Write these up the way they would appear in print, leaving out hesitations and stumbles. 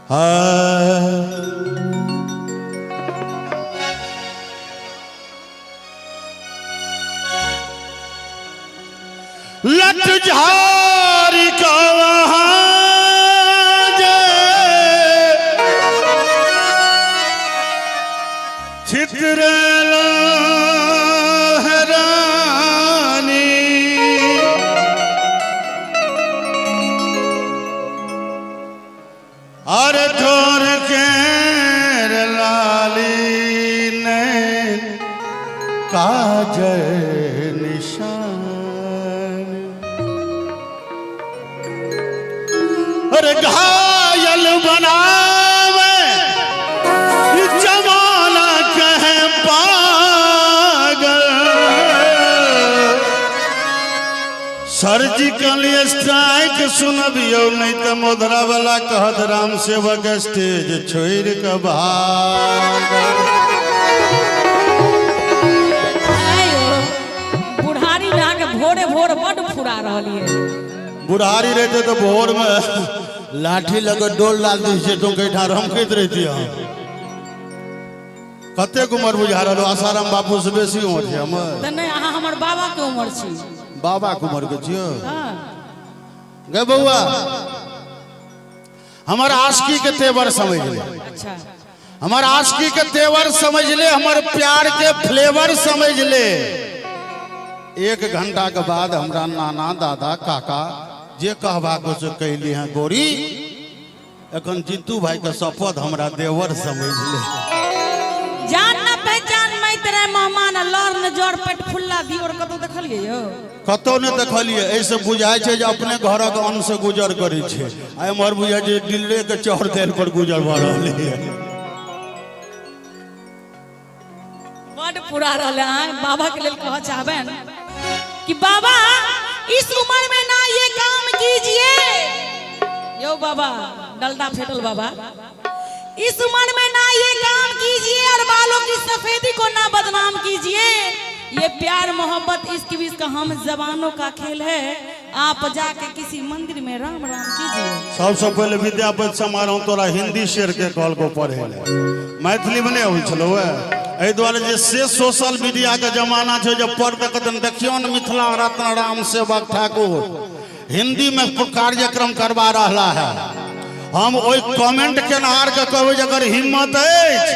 हाँ। लट झारी कहाँ जे छित्र लहरानी और ठोर के लाली ने काजल निशान अरे घायल बनावे जमाना कहे पागल सर्जिकल स्ट्राइक सुनबियौ नहीं तऽ मोधरा वाला कहत राम सेवक स्टेज छोड़ि कऽ भाग। आयो, बुढ़ारी में अहाँके भोरे भोर बड्ड फुरा रहल ये। बुढ़ारी रहते तऽ भोर में लाठी लऽ कऽ डोल डाल दै छै तो कहिठाम रमकैत रहितियै हम। कतेक उमर बुझा रहल हो? आसाराम बापू से बेसी उमर छै हमर। तऽ नहि, अहाँ हमर बाबा के उमर छी। बाबा के उमर के छियौ? हाँ। गे बौआ, हमर आशिकी के तेवर समझ ले। अच्छा। हमर आशिकी के तेवर समझ ले, हमर प्यार के फ्लेवर समझ ले। 1 घंटा के बाद हमरा नाना दादा काका जे कहबाक हो से कहली हैं गोरी, एखन जीतू भाई के शपथ हमरा देवर समझ ले। जान न पहचान मैं तेरे मेहमान लड़ न जोर पेट फुल्ला दियोर कतौ देखलियै यौ? कतौ नहि देखलियै। एहिसँ बुझाइ छै जे अपने घरक अन्न से गुजर करै छै, आ एम्हर बुझाइ छै दिल्ले के चौर दालि पर गुजर भऽ रहलैए। बड पूरा रहल। अहाँ बाबा के लेल कहऽ चाहबनि कि बाबा इस उम्र में ना ये काम कीजिए। यो बाबा डलडा फेटल बाबा, इस उम्र में ना ये काम कीजिए और बालों की सफेदी को ना बदनाम कीजिए। ये प्यार मोहब्बत इश्क विश्क हम जवानों का खेल है, आप जाके किसी मंदिर में राम राम कीजिए। सबसे पहले विद्यापति समारोह तोरा हिंदी शेर के कहल को पढ़े ले, मैथिली में नहीं अबै छलौ। एहि दुआरे जे से सोशल मीडिया के जमाना छै, जे पढ़ कऽ देखियौ ने मिथिला रत्न राम सेवक ठाकुर हिंदी में कार्यक्रम करवा रहला है। हम ओहि कमेंट केनहार के कहबै जे अगर हिम्मत अछि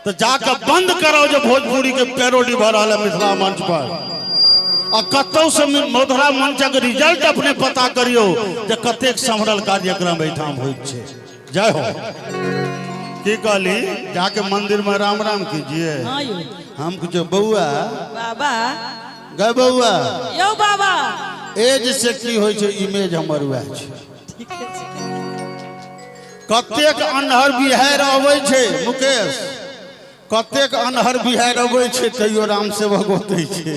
तऽ जाके बंद कराउ जे भोजपुरी के पैरोडी भऽ रहल है मिथिला मंच पर। आ कतौ से मधुरा मंचक रिजल्ट अपने पता करियौ जे कतेक सम्हरल कार्यक्रम एहिठाम होइत छै। जय हो। की कहली? जाके मंदिर में राम राम कीजिए। हाँ यौ। हम कुछ बौआ बाबा गए बौआ यौ बाबा, एज से की होइ छै, इमेज हमर वएह छै। कतेक अन्हर बिहार अबै छै मुकेश, कतेक अन्हर बिहार अबै छै तैयो राम सेवक ओतै छै।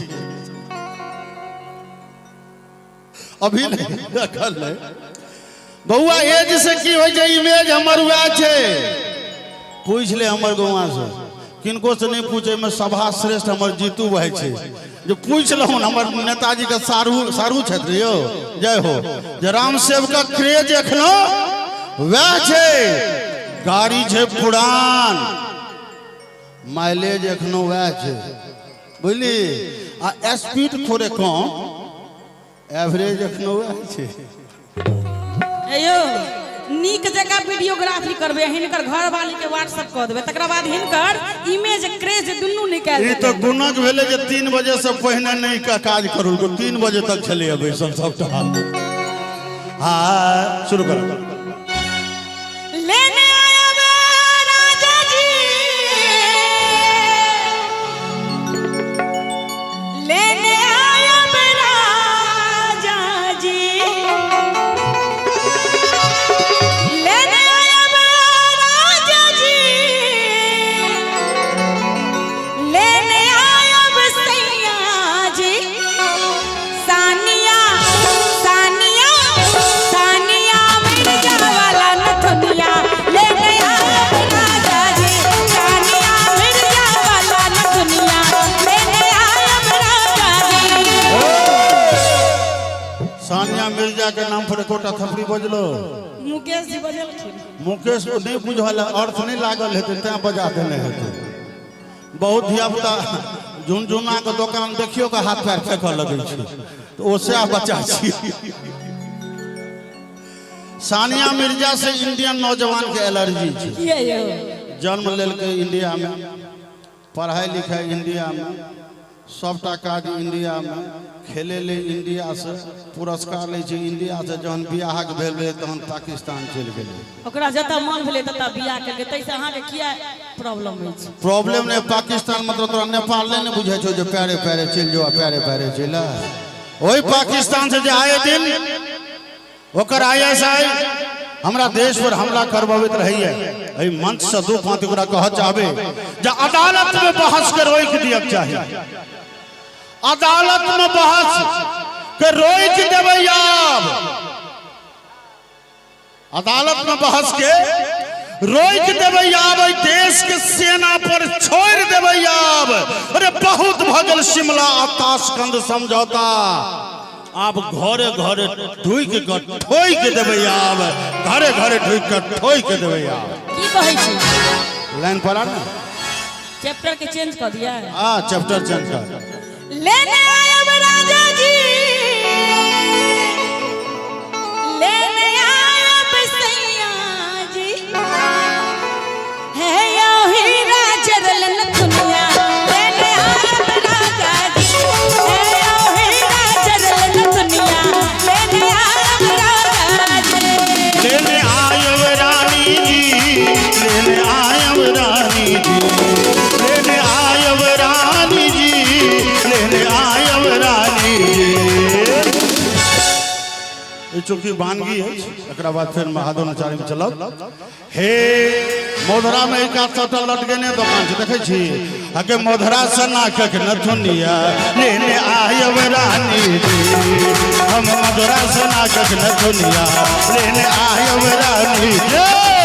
अभी नहीं रखल है बौआ। एज से की होइ छै, इमेज हमर वएह छै। पूछि ले हमर गौआ से, किनको से नहीं पूछे में सभा श्रेष्ठ हमर जीतू भाई छै जे पूछि लहुन। हमर नेताजी के सारू सारू छथि यौ, जय हो। जे राम सेवकक क्रेज एखनो वएह छै। गाड़ी छै पुरान, माइलेज एखनो वएह छै, बुझली? आ स्पीड थोड़े कम, एवरेज एखनो वएह छै। यौ नीक जकाँ वीडियोग्राफी करबै, हिनकर घरवाली के व्हाट्सएप कऽ देबै, तकरा बाद हिनकर इमेज क्रेज दुनू निकालि ई तऽ गुणक भेलै जे 3 बजे से पहिने नहि काज करू। 3 बजे तक छलैए बैसल सबटा। हाँ शुरू करू। लेने आया मैं राजा जी, लेने आया मैं राजा जी, लेने आया मैं राजा जी, लेने आया मैं सैया जी। सानिया सानिया सानिया मिर्जा वाला नथुनिया, लेने आया मैं राजा जी। सानिया मिर्जा वाला नथुनिया, लेने आया मैं राजा जी। सानिया मिर्जा के नाम पर एकोटा थपड़ी बजलो मुकेश जी बजेलखिन। मुकेश को नहि बुझल, अर्थ नहि लागल हेतै तैं बजा देने हेतै। बहुत धियापुता झुनझुना के दोकान देखियो के हाथ पैर फेंकऽ लगै छै, तऽ ओ सएह बच्चा छी। सानिया मिर्जा से इंडियन नौजवान के एलर्जी छै। किया यौ? जन्म लेलकै इंडिया में, पढ़ाई लिखाई इंडिया में, सबटा काज इंडिया में, खेले ले इंडिया से, पुरस्कार लै छै इंडिया से। जहन बियाहक भेल रहै तहन पाकिस्तान चलि गेलै। ओकरा जतऽ मन भेलै ततऽ बियाह केलकै, ताहिसँ अहाँके किया प्रॉब्लम अछि? प्रॉब्लम नहि, पाकिस्तान मतलब तोरा नेपाल नहि ने बुझै छौ जे पैरे पैरे चलि जो आ पैरे पैरे चलि आ। ओहि पाकिस्तान से जे आए दिन ओकर ISI हमरा देश पर हमला करबबैत रहैया, एहि मंच से दू पाँति ओकरा कहऽ चाहबै जे अदालत में बहस के रोकि दियक चाही। अदालत में बहस के रोकि देबै आब। अदालत में बहस के रोकि देबै आब, एहि देश के सेना पर छोड़ि देबै आब। अरे बहुत भऽ गेल शिमला आ ताशकंद समझौता, आब घरे घरे ढुकि कऽ ठोकि देबै आब, घरे घरे ढुकि कऽ ठोकि देबै आब। की कहै छी? लाइन पर आ ने। चैप्टर के चेंज कऽ दिया। हाँ, चैप्टर चेंज कर। लेने आयब राजा जी, लेने आयब सैया जी, है यो हीरा जरल नथुनिया। लेने आयब राजा जी, है यो हीरा जरल नथुनिया, लेने आयब राजा जी। लेने आयब रानी जी, लेने आयब रानी जी, लेने आयब रानी जी, लेने आयब रानी जी। ई चूँकि वानगी अछि, एकरा बाद फेर महादेव नचारी में चलब। हे मधुरा में एक आध सौटा लटकेने दोकान छै, देखै छी हके मधुरा से नाकक नथुनिया लेने आयब रानी जी, हम मधुरा से नाकक नथुनिया लेने आयब रानी जी।